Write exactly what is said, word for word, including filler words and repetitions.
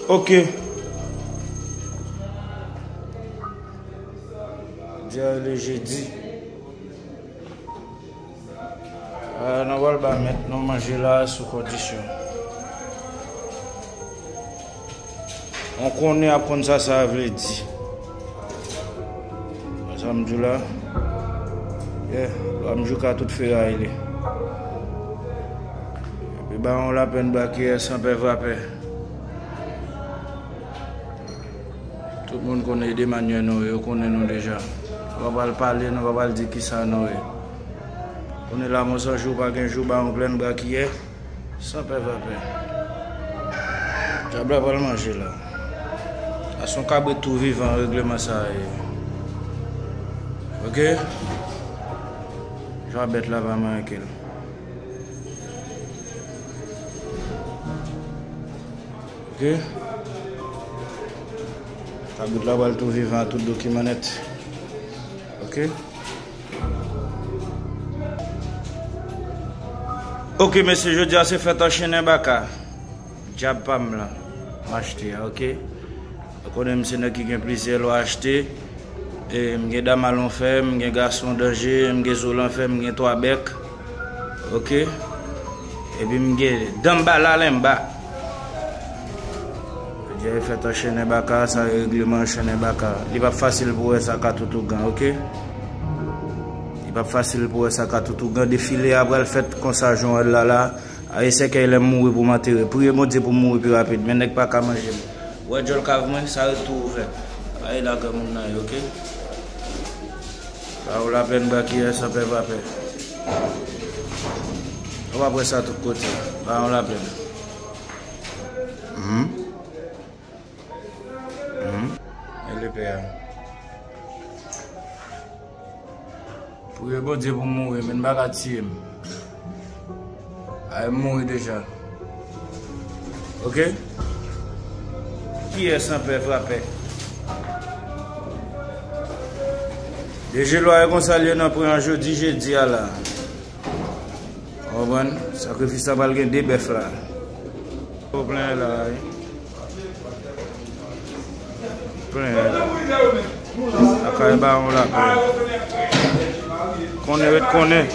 Ok. Jodi a le jedi. Ah, nou pral ba mèt nou manje la sou kondisyon. On konnen ap konn sa sa vle di. Sa m di w la. Yeah, lwa m jouka tout feray li. Epi ba yon lapèn ba kiyès san pè vrapè. Tout moun konnen de mannyè nou ye, yo konnen nou deja. Nou pa pral pale, nou pa pral di kisa nou ye. Konnen la mò san jou pa gen jou, ba yon grenn bra kiyè, san pè vapè. Dyab la pral manje la. A se yon kabrit tou vivan regleman sa a ye. Ok? Jan bèt la pa manke l. Ok. Kabrit la pral tou vivan ak tout dokiman nèt. Ok. Ok, mesye, jodi a se fèt anchennen baka. Dyab pa m lan. M achte a, ok. Ou konnen m se nèg ki gen plizyè lwa achte. E, m gen Damal Onfè, m gen Gason Danje, m gen Zo Lanfè, m gen Twa Bèk. Ok. Epi m gen Danmbala Lenmba. Jodi a e fèt anchennen baka, sa e regleman anchennen baka. Li p ap fasil pou wè sa ka tout ougan, ok? Li p ap fasil pou wè sa ka tout ougan. Defile a pral fèt konsa, jan w wè l la la. Aye sèkèy lè m mouri pou m antere. Priye Bondye pou m mouri pi rapid. Men nèg pa ka manje m. Wè djòl kav mwen, sa yo tou ouvè. Aye la granmoun nan ye, ok? Pa yon lapèn ba kiyès san pè vapè. Ou pa wè sa tout kote. Pa yon lapèn. Mhm. Mhm. E lepè a. Priye Bondye pou m mouri, men pa ka tiye m. Ay, m mouri deja. Ok? Kiyès san pè vapè? Deje lwa yo konsa l ye nan pran jodi, jedi a la. Ou konprann? Sakrifis la pral gen de bèf la. Ou plen la, wi. Plen. Lakay Bawon la plen. Konnen ret konnen.